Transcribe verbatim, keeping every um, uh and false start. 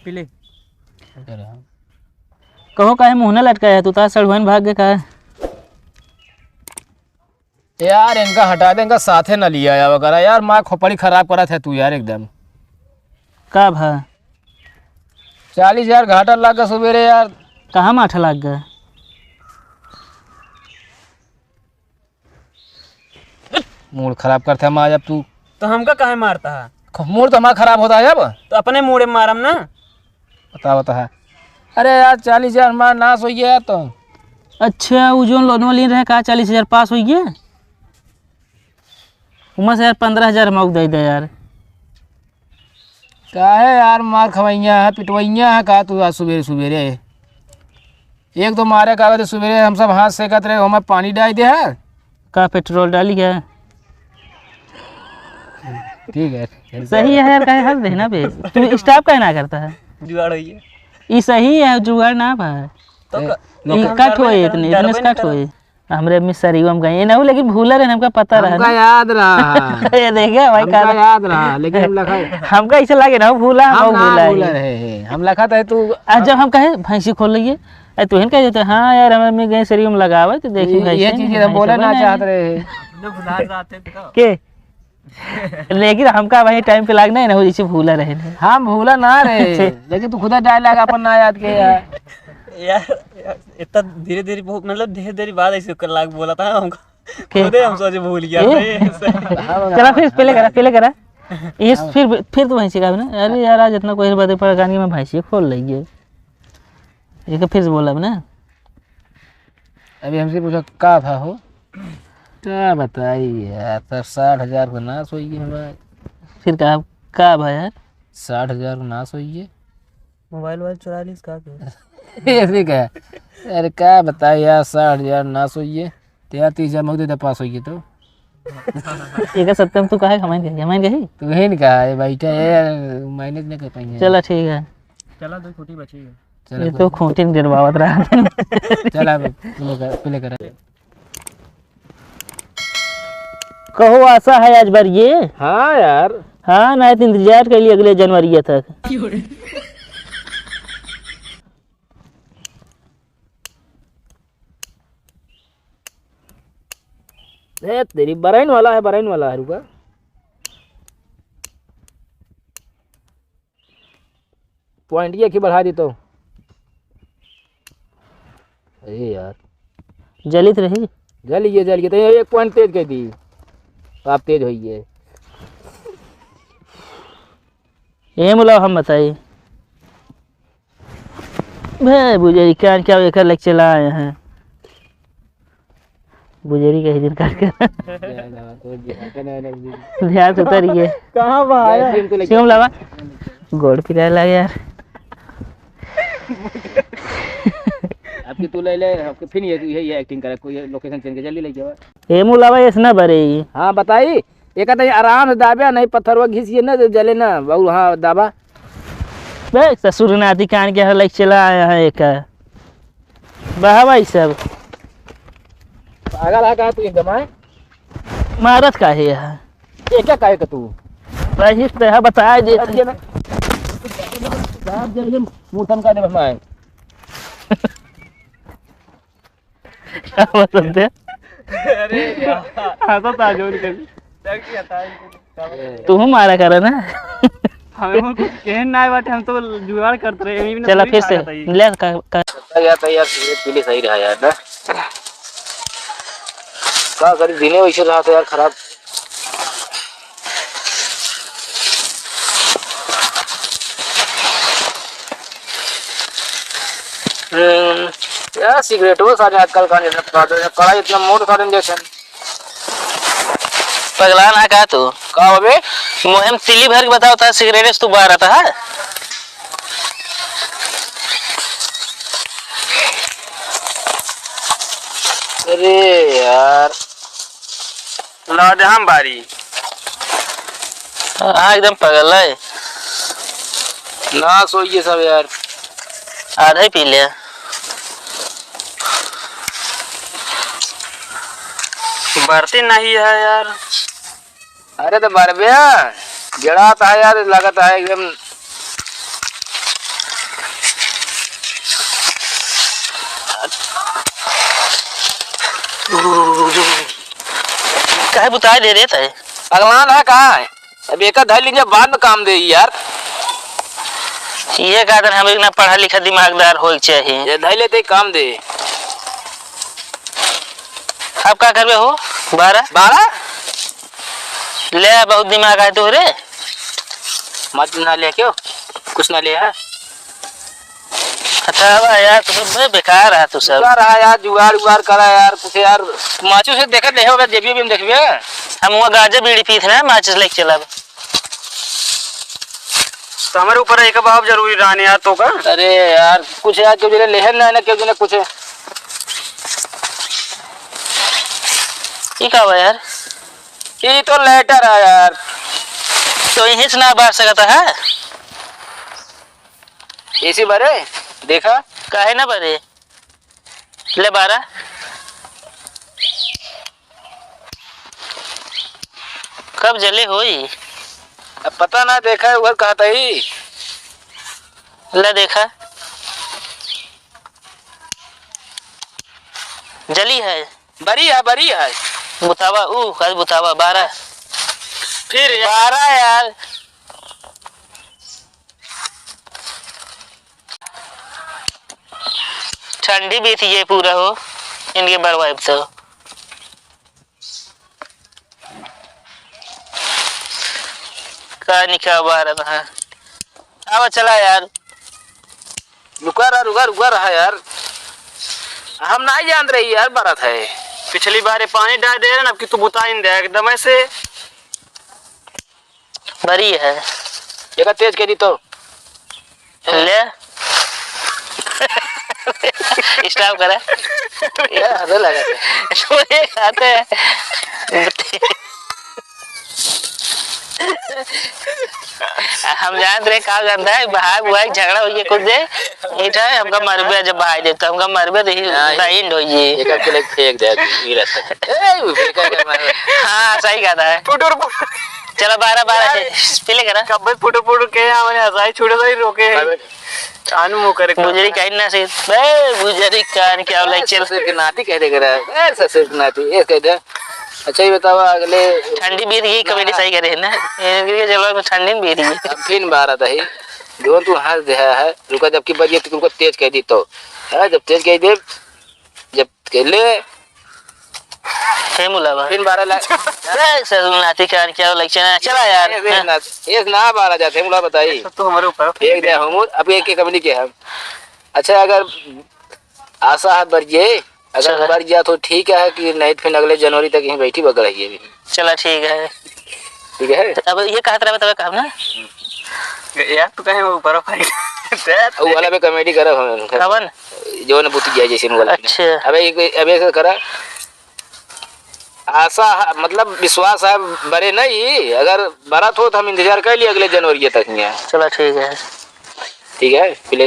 पी ले। कहो, काहे मुँह ना लटकाया तू? तार सड़ुआइन भाग गए काहे? यार, इनका हटा दे, इनका साथे ना लिया आवा करा यार। माँ खोपड़ी खराब करत है तू यार एकदम। का भा? चालीस हजार घाटा लाग गया सुबेरे यार। कहाँ माठा लाग गया? मूड खराब करत है माँ जब तू। तो हमका काहे मारता है? ख-, मूड तो हमारा खराब होता है अब। तो अपने मूड में मारम ना। बताओ, बताओ। अरे यार, चालीस हजार हमारा नाश होइ गया यार तो। अच्छा, वो जोन लोनवा लिए रहे, का चालीस हजार पास होइ गया? उमा से यार, पन्द्रह हजार हम दे दे यार। काहे यार, मार खवैया है, पिटवैया है का तू आज सुबेरे सुबेरे? एक तो मारे का आवे तो सुबेरे हम सब हाथ सेकत रहे, ओमे पानी डाल दे है। का पेट्रोल डाली है? ठीक है, ठीक है। सही है यार, काहे हंस दे ना बे। तू स्टॉप काहे ना करता है? जुगाड़ होई है। ई सही है, जुगाड़ ना भाई। तो ए, क-, ई लोग कट होए, इतने, इतने से कट होए। हमरे अम्मी सरीवा में गई ना, लेकिन भूला रहे, हमका पता रहा हमका ना। याद रहा। ये देखे भाई, हमका का याद रहा, लेकिन हम लखा हमका ऐसे लगे ना, भूला, हम हम ना भूला भूला ही। रहे हैं। हम लखा था तू आ, जब हम कहे भैंसी खोल लइए, अरे तू हिन कह देते, "हाँ यार, हमरे अम्मी गई सरीवा में लगावे, तो देखी ये, भैंसी ये नहीं, चीजें हम भैंसी बोले बने ना नहीं।" चाहत रहे हैं। अपने भुला जाते हैं तो। के? लेकिन हमका वही टाइम पे लाग नहीं ना हो, जैसे भूला रहे नहीं। हम भूला ना रहे, लेकिन तू खुदा डायलॉग अपन ना याद के यार। यार, यार, इतना धीरे धीरे बहुत, मतलब, ढेर देरी बाद ऐसे ओकर लाग बोला था हमको। के? खुदे हम सोचे भूल गया ए? था, ये ऐसे। चला फिर पहले करा, पहले करा। ये हाँ। फिर, फिर तो वहीं से कहा ना, "अरे यार, आज इतना कोई बातें पड़ा, गाने में भैंसी खोल लइए।" ये फिर से बोला ना। अभी हमसे पूछा, "का भा हो?" का बताई यार, तब साठ हजार को नाश होइए हमारे। फिर कहा, "का भा यार?" "साठ हजार को नाश होइए।" मोबाइल वोबाइल चुरा लीस का के? ऐसे कहा, "अरे का बताई यार, साठ हजार नाश होइए, तेरा तीस हजार मग दे दे, पास होइए तो।" एकर सत्य में तू काहे हमाइन गही? हमाइन गही? तू ही न कहा, ये बैठा है यार, मैनेज नहीं कर पाएंगे। चला ठीक है। चला, दो खूंटी बची है। चला, ये तो कोई खूंटी न गिरवावत रहा। चला, अब play कर, play कर। कहो, आशा है आज बार ये? हाँ यार। हाँ, ना तो इंतजार कर लिए अगले जनवरी तक। ए, तेरी बरैन वाला है, बरैन वाला है, रुका। पॉइंट ये की बढ़ा दी तो। अरे यार। जलित रही। जल ये, जल ये, तो एक पॉइंट तेज कर दी। तो आप तेज होइए। ये मुला हम बताई। बे बुझारी, क्या, क्या एकर लेके चला आए हैं। बुझारी कही दिन काट के। ध्यान से उतर गए। कहाँ बा आया? शिवम लावा। गोड़ पिराए लागे यार। आपके तू ले ले, आपके फिर ये, ये, ये एक्टिंग करे, कोई लोकेशन चेंज कर, जल्दी ले जाओ। ए मुलावा, ऐसे ना बरे। हाँ, बताई। एक तो आराम से दाबे, नहीं पत्थरवा घिसिए ना, तो जले ना। और हाँ, दाबा। बे, ससुर नाती कान के हर लाइक चला आया है एक। बहा भाई सब। पागल है का तू एकदम, आए? मारत काहे है? ये क्या काहे का तू? भाई, तो है, बताए दे। अब ये ना, आप जल्दी मुंह थमका दे, हम आए। क्या पसंद है? अरे यार। हाँ, तो ताजो निकल। क्या किया था इनको? तू मारा करे ना। हमें कुछ कहन ना बाटे, हम तो जुगाड़ करत रहे, यही में चला पूरी फिर से। खा जाता है। ले का, का। यार, तो यार, सिगरेट पी ले सही रहा यार ना। का करी, दिने वैसे रहा था यार, खराब। हम्म, यार, सिगरेटो सारे आजकल का नहीं लगता, तो कड़ा इतना मोट सारे इंजेक्शन। पगला ना का तू? का हो बे? मुँह में तिल्ली भर के बताओ, था सिगरेट से तू बाहर आता है? अरे यार। ना दे हम बारी। हाँ, एकदम पगल है। ना सोइए सब यार। आधा ही पी ले। बढ़ती नहीं है यार। अरे तो बरबे, जड़ा था यार, लगत है एकदम। काहे बुताई दे देत है? पगलान है का? अब एका धइ लीजिए, बाद में काम दे यार। ये कहते हैं, हम एक ना पढ़ा लिखा दिमागदार होए के चाहिए। ये धइ लेते काम दे। अब का करबे हो? बारह? बारह? ले, बहुत दिमाग आए तोहरे। मत ना ले, क्यों? कुछ ना ले, हाँ? अच्छा, अब यार, तू सब बे-, बेकार है तू सब। बेकार है यार, जुगाड़ उगाड़ करा यार, कुछ यार। माचिस से देखत नहीं होगा, जेबी भी में देखबे। हम वहाँ गांजा बीड़ी पीत ना, माचिस लेके चलब। तो हमारे ऊपर एक बाप जरूरी रहने यार, तो का? अरे यार, कुछ यार, क्यों जने लेहन ना, ना क्यों जने कुछ। ई का बा यार? ई तो लेटर है यार। तो यहीं से ना बार सकता है? इसी बारे देखा। काहे ना बारे? ले बारह। कब जले होई? अब पता ना, देखा है, उधर कहा था ही। ले देखा। जली है। बरी है, बरी है। बुतावा, ऊ, कल बुतावा, बारह। फिर यार। बारह यार। ठंडी बीत गई पूरा हो, इनके बरवाइब तो। का निका बारह है। आवा चला यार। रुका रहा, रुका, रुका रहा यार। हम नाहीं जानत रही यार, बरत है। पिछली बार ये पानी डाल दे रहे ना, अब की तू बुता ही नहीं दे एकदम ऐसे। बरी है। एका तेज कइ दी तो। ले। Stop करा। ए, हंसे लगा थे। सोए खाते हैं। हम जानत रहे, का जानता है, भाई, भाई, झगड़ा होइ गया कुछ दे। मीठा है, हमका मरबे जब भाई दे, तो हमका मरबे तो ही ना, ये बाइंड होइ गई। एक अकेले फेंक दे, ये रहता है। ए, वो फेंका क्या मार? हाँ, सही कहता है। फुटुर फुटुर। चलो, बारह, बारह यार, से पहले करा। कब्बे फुटुर फुटुर के यहाँ मैंने हंसाई छूटे तो ही रोके हैं। अबे। कान मुंह करे बुजरी कान। काहे ना से, बे, बुजरी कान क्या बोला, ए, चल। ससुर के नाती कह दे करा। ए, ससुर के नाती, ये कह दे। अच्छा, ये बतावा, अगले ठंडी बीत गई, कमेटी सही करे है ना? इनके चलो, ठंडी में बीत गई। अब फिर बारह था ही। जोन तू हंस दे है, रुका, जबकि बजिए तो रुका, तेज कइ दी तो। हाँ, जब तेज कइ दे, जब कइ ले। हे मुलावा। फिर बारह लाख। ए, ससुर नाती कान क्या बोला, चला, चला यार। ये, ये हाँ। ना, ये ना बारह जाते हैं, मुला बताई। तो हमारे ऊपर। एक दे हम, अब एक, एक कमेटी के हम। अच्छा, अगर आशा है बरिए, अगर चला। बरिया तो ठीक है कि नहीं तो फिर अगले जनवरी तक यहीं बैठी बगल ही अभी। चला ठीक है। ठीक है? अब ये कहत रहे तब कहब ना? यार तू कहे ऊपर भाई। वो वाला पे कमेटी करब हम। कवन? जो न बुत गया जैसे वाला। अच्छा। अबे एक, अबे एक करा। आशा है, मतलब विश्वास है बरे नहीं, अगर बरत हो तो हम इंतजार कर लिए अगले जनवरी तक यहाँ। चला ठीक है। ठीक है, फिर